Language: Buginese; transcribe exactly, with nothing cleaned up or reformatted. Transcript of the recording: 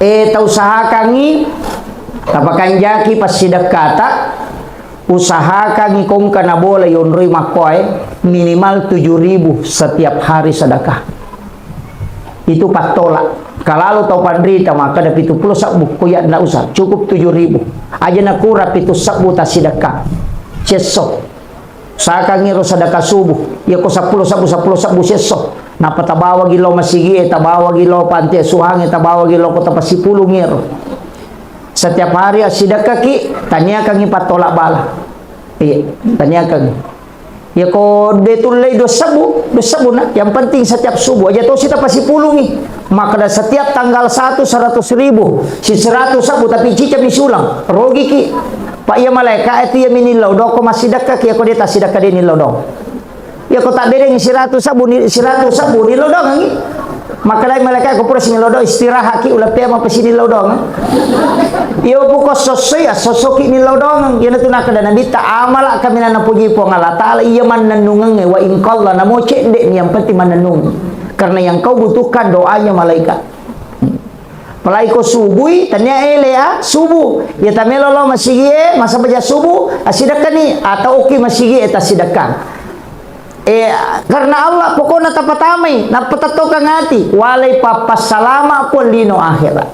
Eh, tausahakangngi, tapakanjaki passidekkata, usahakangngi kongka nabola yonroi makkoae minimal tujuh ribu setiap hari sedekah. Itu pattola. Kalalo tau panrita makkeda pitu pulo sebbu, ko iya ndak usah, cukup tujuh ribu. Aja nakura pitu sebbu tassidekka. Cesso. Sakangngi ro sedekah subuh, iya ko seppulo sebbu, seppulo sebbu sesso. Nappa tabawagi lao masigi'e, tabawagi lao panti asuhangnge, tabawagi lao kota pasipulungngi ero. Setiap hari assidekkaki, taniakangngi pattola bala. Iya, taniakangngi. Iya ko de tullei dua sebbu, dua sebbu na. Yang penting setiap subuh aja tosi tapasipulungngi. Makkeda setiap tanggal satu seratus ribu, si seratus sebbu tapi cicami sulang, rogiki. Pak iya malaika itu iya minillau doko massidekka ki, iya ko de tassidekka de nillau dong. Iya ko tak bedeng seratus sebbu ni, seratus sebbu nillau dongangi. Makkedai malaika ko pura sinillau dong, istirahat ki, uleppe apa sinillau dong. Iya buko sossoi, assosoki nillau dongeng. Iya natu nakkeda Nabitta, amala kaminang napuji Puang Allah Taala, iya mannennungengnge wa ingkalla namo cedde ni, yang penting mannennung. Karena yang kau butuhkan doanya malaikat. Apalagi ko subui, tania ele ya, subuh. Ya tamelo lo masigi e, masa baca subuh, asidekka ni, atau oki masigi e tasidekka. Eh, karena Allah pokokna tapatamai, nappa tattokang ati, walai pappassalama pun lino akhirat.